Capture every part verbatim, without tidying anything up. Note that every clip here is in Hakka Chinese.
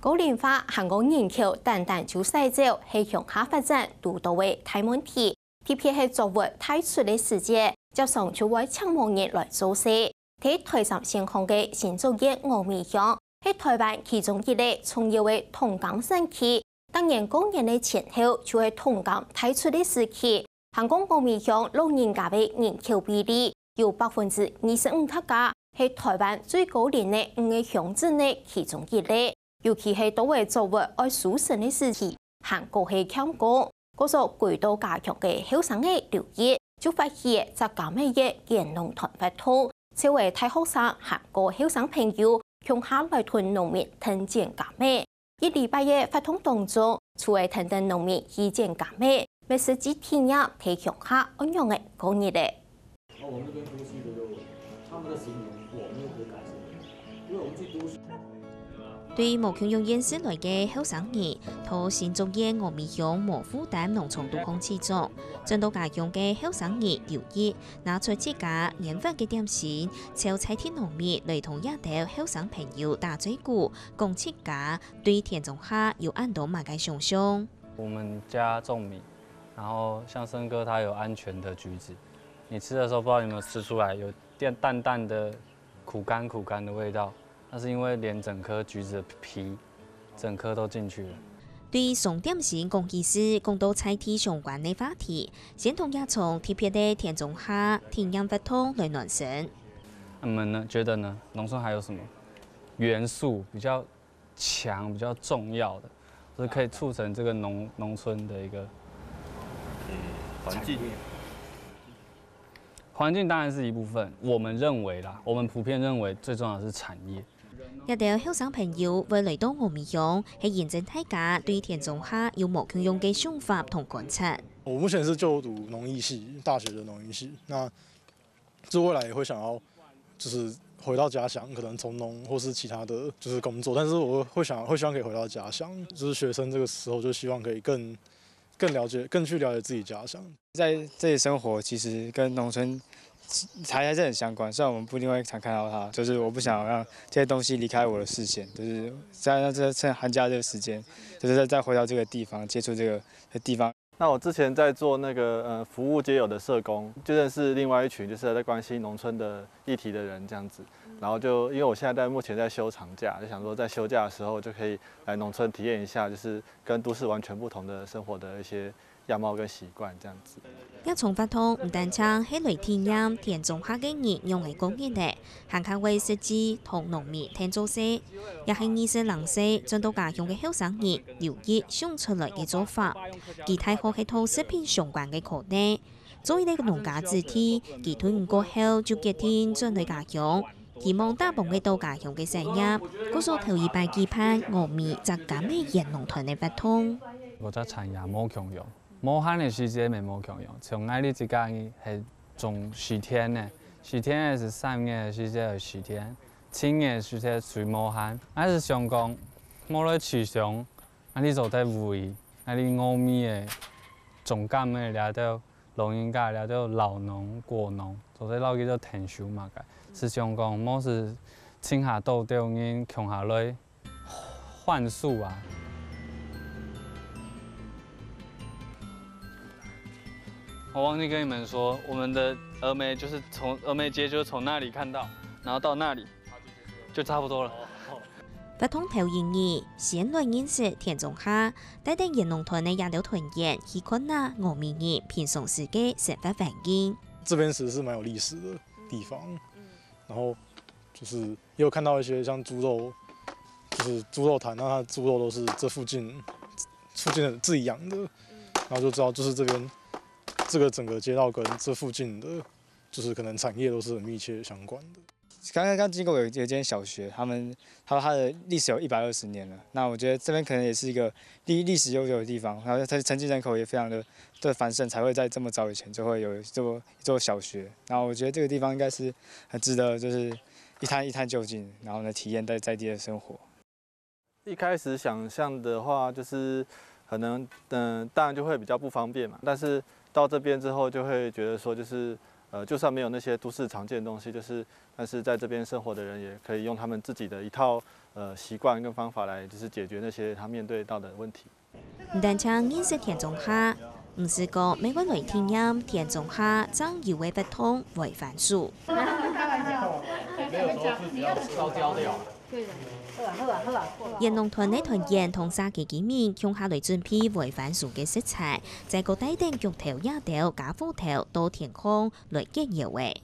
高齡化還過人口單單就徙走，係鄉下發展堵著个大問題。特別係作物大出个時節，輒常就會請無人來做事。在台三線項个新竹縣峨眉鄉，係台灣其中一個重要个桶柑產區。逐年過年个前後，就係桶柑大出个時期，還過峨眉鄉老人家个人口比例， 有百分之二十五客家係台灣最高齡个五個鄉鎮个其中一個。尤其係到位作物愛收成个時期，還過係欠工。故所歸到家鄉个後生仔劉一，就發起摘柑仔个園農團活動，招个大學生還過後生朋友，共下來同農民𢯭剪柑仔。 一禮拜个活動當中，除了𢯭等農民去剪柑仔，乜實際體驗在鄉下仰仔過日仔。那我们跟都市的又，他们的形容，我们又可以改善。因为我们去都市，對無共樣縣市來个後生人，到新竹縣峨眉鄉無負擔農場肚項試種，轉到家鄉个後生人劉一，拿出自家研發个點心，招在地農民來同這兜後生朋友打嘴鼓，講自家 對田中下有恁多麼个想像。我们家种米，然后像森哥他有安全的橘子，你吃的时候不知道有没有吃出来，有淡淡淡的苦甘苦甘的味道，那是因为连整颗橘子的皮，整颗都进去了。对商店先讲起事，讲到在地相关的话题，先同野虫特别的田中下体验活动来暖身。你们呢？觉得呢？农村还有什么元素比较 强、比较重要的，就是可以促成这个农农村的一个环境。环境当然是一部分，我们认为啦，我们普遍认为最重要的是产业。這兜後生朋友會來到峨眉鄉，係因為大家對田中下有無共樣个想法同觀察。我目前是就讀農藝系，大學的農藝系。那就未來也会想要，就是回到家乡，可能从农或是其他的，就是工作。但是我会想，会希望可以回到家乡。就是学生这个时候就希望可以更更了解，更去了解自己家乡。在这里生活，其实跟农村还还是很相关。虽然我们不一定会常看到它，就是我不想让这些东西离开我的视线，就是在让这趁寒假这个时间，就是再再回到这个地方，接触这个地方。那我之前在做那个呃服务街友的社工，就认识另外一群就是在关心农村的议题的人这样子。然后就因为我现在在目前在休长假，就想说在休假的时候就可以来农村体验一下，就是跟都市完全不同的生活的一些样貌跟习惯这样子。這種活動毋單淨係來體驗田中下个人仰仔過日仔，還較會實際同農民𢯭做事，也係二十零歲轉到家鄉个後生人劉一想出來个做法。佢大學係讀食品相關个科系，做一個農家子弟，佢退伍過後就決定轉來家鄉，希望打幫得到家鄉个產業，故所頭一擺舉辦峨眉摘柑仔園農團个活動。我在產業無共樣，無閒个時節乜無共樣。像𠊎這自家係種蒔田个，蒔田个係三月个時節會蒔田，七月个時節最無閒。𠊎係想講，無來市場，𠊎你做得為，𠊎你峨眉个種柑个這兜老人家，這兜老農、果農，做得摎佢兜𢯭手麼个。係想講，無係請下多兜人共下來 換宿啊。我忘记跟你们说，我们的峨眉就是从峨眉街就是从那里看到，然后到那里就差不多了。活動頭一日，先來認識田中下，帶等園農團个這兜團員去看下峨眉人平常時个生活環境。这边其实是蛮有历史的地方，然后就是也有看到一些像猪肉，就是猪肉摊，那它猪肉都是这附近附近的自己养的，然后就知道就是这边这个整个街道跟这附近的，就是可能产业都是很密切相关的。刚刚刚经过有有一间小学，他们他它的历史有一百二十年了。那我觉得这边可能也是一个历历史悠久的地方，然后它的城际人口也非常的的繁盛，才会在这么早以前就会有这么一座小学。然后我觉得这个地方应该是很值得，就是一探一探究竟，然后呢体验在在地的生活。一开始想象的话，就是可能嗯，当然就会比较不方便嘛。但是到这边之后，就会觉得说，就是呃，就算没有那些都市常见的东西，就是但是在这边生活的人也可以用他们自己的一套呃习惯跟方法来，就是解决那些他面对到的问题。毋單淨認識田中夏，毋使講乜會來體驗田中夏正有个活動會番薯。鹽農團个團員同社區居民共下來準備會番薯个食材，再過帶等腳頭這兜家伙頭到田壙來結舀仔。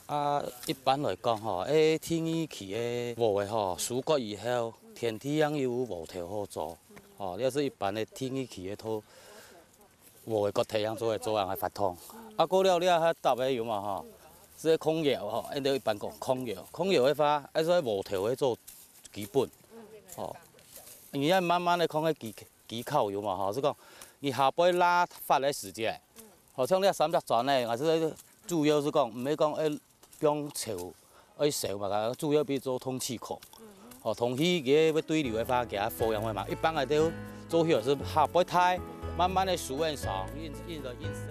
啊，一般來講吼，欸，第二期个禾仔吼，收割以後，田地正有禾頭好做，吼，這係一般个第二期个土禾个割忒正做个做恁个法通。啊，過了這下搭个有無吼，這个控舀吼，𫣆兜一般講控舀，控舀个話，愛做禾頭个做基本，吼，你愛慢慢个控个技技巧有無吼，係講你下背拉法个時節，吼，像這三隻磚呢，也係 主要係講，毋係講愛放樵，愛樵嘛，主要比做通氣孔。吼，通氣佢會對流个話，佢个火樣會嘛。一般个都做起來係下背大，慢慢个收很爽，硬硬个硬生。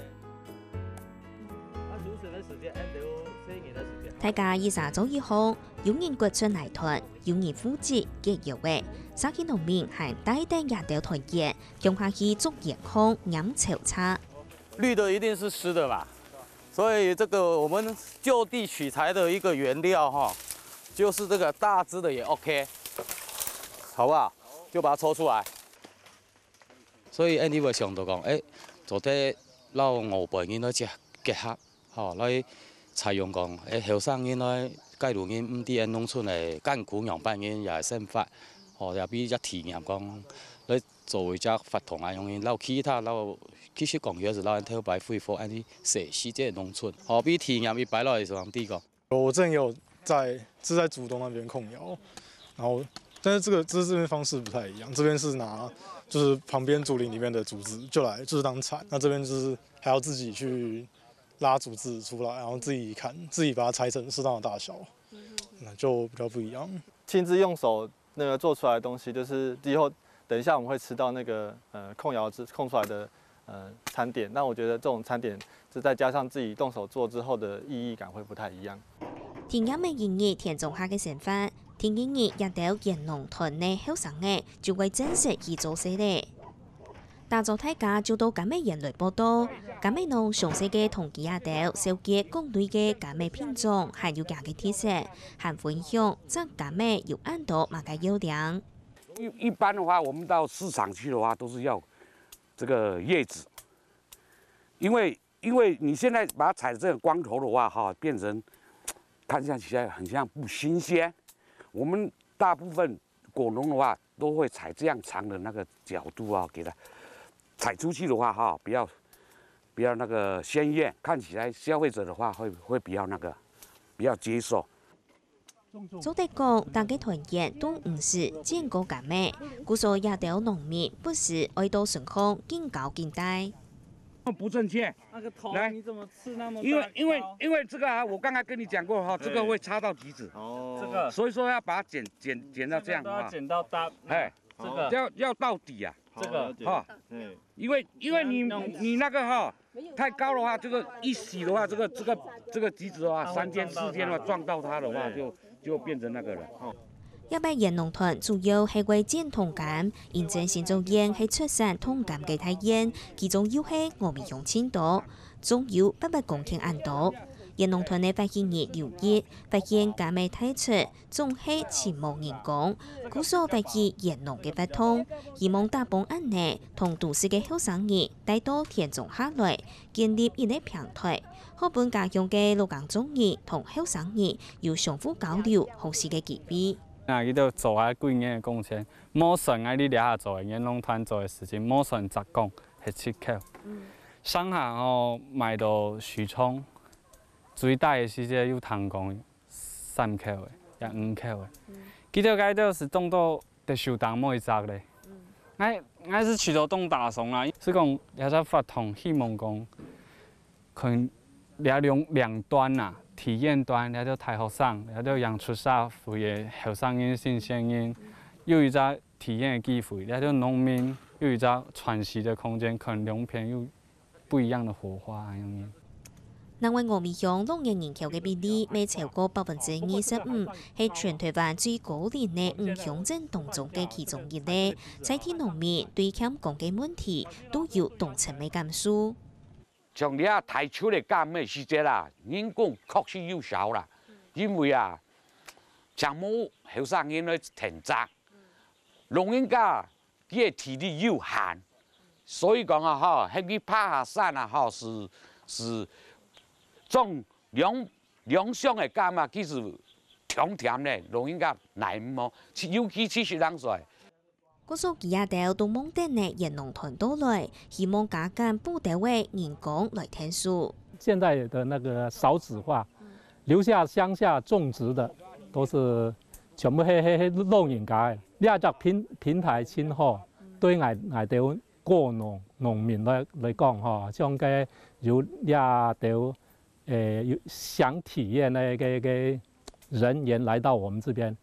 那收成的時間，恁多細人的時間。大家一儕做一項，有人割出泥團，有人負責結舀仔，社區農民還帶等這兜團員，共下去竹園壙拈樵蚻。 绿的一定是濕的嘛，所以这个我们就地取材的一个原料哈，就是这个大支的也 OK，好不好？就把它抽出来。所以恁樣會想到講，欸，做得摎外背人來結結合，吼，來採用講，欸，後生人來，蓋多人毋知𫣆農村个艱苦樣般人也生活，吼，也比較體驗講，來 作為一隻活動啊，用摎其他摎其實講起來係摎𫣆頭擺輝煌恁樣細細隻農村，好比體驗一擺落去上地講。我之前也有在是在竹東那边控窯，然后但是这个这这边方式不太一样，这边是拿就是旁边竹林里面的竹子就来就是当柴，那这边就是还要自己去拉竹子出来，然后自己砍，自己把它裁成适当的大小，那就比较不一样。亲自用手那个做出来的东西，就是以后等一下我们会吃到那个呃控窑之控出来的呃餐点。那我觉得这种餐点，就再加上自己动手做之后的意义感会不太一样。體驗个一日，田庄下个生活，第二日，這兜鹽農團个後生仔就會正式去做事咧。 打早大家就到柑仔園來報到，柑仔農詳細个同佢兜紹介各類个柑仔品種，還有佢个特色，還分享摘柑仔有恁多麼个要領。一一般的话，我们到市场去的话，都是要这个叶子，因为因为你现在把它采这个光头的话，哈，变成看上去很像不新鲜。我们大部分果农的话，都会采这样长的那个角度啊，给它采出去的话，哈，比较比较那个鲜艳，看起来消费者的话会会比较那个比较接受。 做得講，逐个團員都毋識剪過柑仔，故所這兜農民不時愛到身項緊搞緊戴。不正确，那个头来你怎么刺那么大因为因为刀因为这个啊，我刚才跟你讲过哈，这个会插到橘子，这个所以说要把它剪剪剪到这样都要哈，剪到大，哎，这个要要到底啊，这个哈，因为因为你你那个哈太高的话，这个一洗的话，这个这个这个橘子的话，三天四天的话撞到它的话，就就变成那个了。 這擺鹽農團主要係會剪桶柑，因為新竹縣係出產桶柑个大縣，其中又係峨眉鄉盡多，總有八百公頃恁多。鹽農團个發起人劉煜發現柑仔大出，總係尋無人工，故所發起鹽農个活動，希望打幫恁呢同都市个後生人帶到田庄下來，建立一个平台，好分家鄉个老耕種人同後生人 有相互交流、學習个機會。啊，佢兜做啊幾年个工錢，無算𠊎這下做个，鹽農團做个事情，無算雜工，係七口。上下吼賣到許昌，最大个時節有聽講三口个，也五口个。佢兜該兜係當到特殊當每一隻咧。𠊎𠊎係試著當打爽啦，係講這隻活動希望講 看這兩兩端啊，體驗端，這兜大學生，這兜剛出社會个後生人、新鮮人，有一隻體驗个機會，這兜農民有一隻喘息个空間，看兩片有不一樣个火花恁樣。另外，峨眉鄉老年人口个比例乜超過百分之二十五，係全臺灣最高齡个五鄉鎮當中个其中一个。在地農民對欠工个問題都有當深个感受。像這大出个減个時節啦，人工確實有少啦，因為啊，正無後生人來𢯭責，老人家佢个體力有限，所以講啊吼，係去爬下山啊吼，係係種兩兩箱个柑啊，其實當甜咧，老人家耐毋哦，尤其七十零歲。故所佢兜都望等呢遠農團到來，希望加減補兜仔人工來𢯭手。現在的那個少子化，留下鄉下種植的都是全部係係係老人家个。這隻平平臺盡好，對𠊎𠊎兜果農農民來來講吼，像該有這兜誒有想體驗个个个人員來到我們這邊，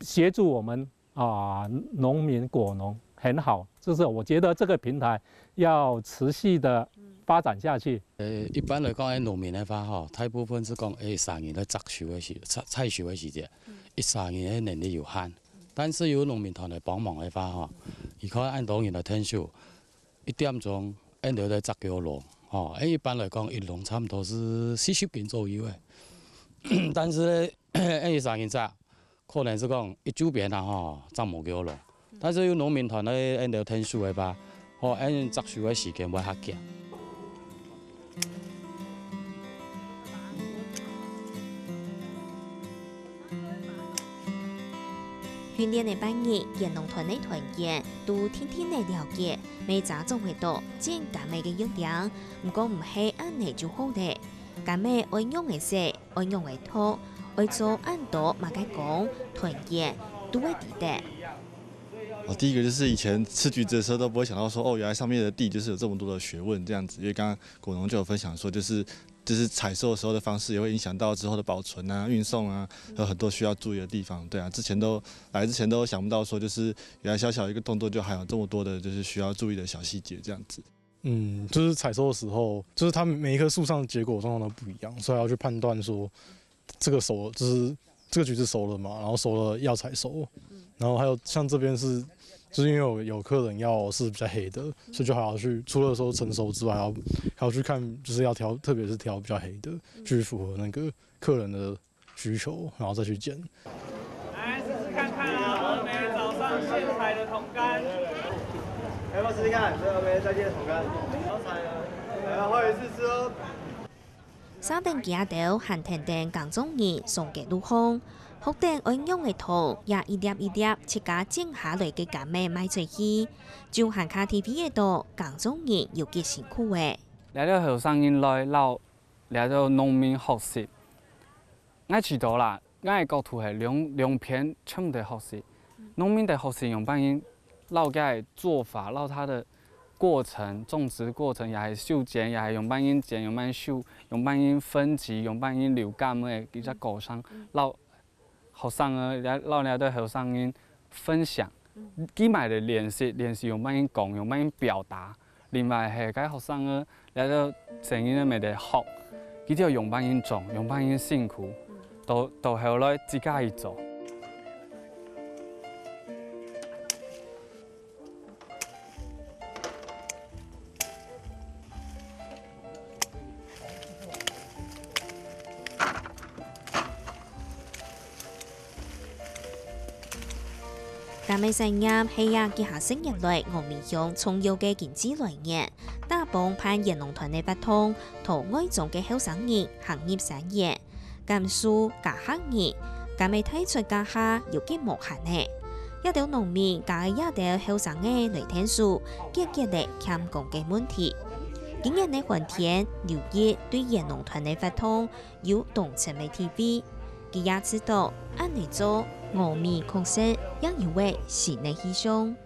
協助我們啊農民果農很好，就是我覺得這個平臺要持續的發展下去。呃，一般來講，誒農民个話吼，大部分係講，誒，三月來摘收个時，採採收个時節，一三月个能力有限，但是有農民團來幫忙个話吼，你看恁多人來𢯭手，一點鐘，恁多來摘幾多籠，吼，誒，一般來講，一籠差不多係四十斤左右个。但是呢，誒，一三月摘， 可能係講一周邊啊吼，摘無幾多籠。但是有農民團个恁兜𢯭手个話，吼，恁摘收个時間會較緊。訓練个半日，遠農團个團員都定定仔了解，乜正掌握到剪柑仔个要領，毋過毋係恁仔就好咧。柑仔愛仰仔洗， 愛仰仔擇，愛做恁多麼个工，團員都會知得。哦，第一個就是以前吃橘子的時候都不會想到說，哦，原來上面的蒂就是有這麼多的學問這樣子。因為剛剛果農就有分享說，就是就是採收的時候的方式也會影響到之後的保存啊、運送啊，有很多需要注意的地方。對啊，之前都來之前都想不到說，就是原來小小一個動作就還有這麼多的，就是需要注意的小細節這樣子。 嗯，就是採收的時候，就是它每一棵樹上的結果狀況都不一樣，所以要去判斷說這個熟了，就是這個橘子熟了嘛，然後熟了要採收，然後還有像這邊是，就是因為有有客人要是比較黑的，所以就還要去除了說成熟之外，還要還要去看，就是要挑，特別是挑比較黑的，去符合那個客人的需求，然後再去剪。來試試看看啊，峨眉早上現採的桐柑。要不要試試看？這峨眉在地的桐柑。好採啊！來，換一次吃哦。三等幾下兜還跈等耕種人上个路項，學等愛仰仔同這一粒一粒自家剪下來个柑仔賣出去，就還較體會得到耕種人有幾辛苦欸。這兜後生人來摎 這兜農民學習。𠊎知道啦，𠊎个角度係兩兩片全部都學習。農民在學習仰般形摎佢个做法，摎佢个過程，種植過程，也係修剪，也係仰般形剪，仰般形修，仰般形分級，仰般形流感个一隻過程，摎 學生啊，也摎這兜後生人分享，佢乜來練習，練習仰般形講，仰般形表達。另外係該學生啊，這兜細人仔乜來學，佢兜仰般形種，仰般形辛苦，到到後來自家去做。 柑仔產業係這幾下十年來峨眉鄉重要个經濟來源，打幫辦遠農團个活動，同外庄个後生人行入產業。 柑樹加下仁，柑仔大出價下有幾無閒呢？這兜農民加這兜後生仔來𢯭手，解決了欠工个問題。今年个寒天，劉煜對遠農團个活動有當深个體會。佢也知道，恁仔做，峨眉確實也有位新个氣象。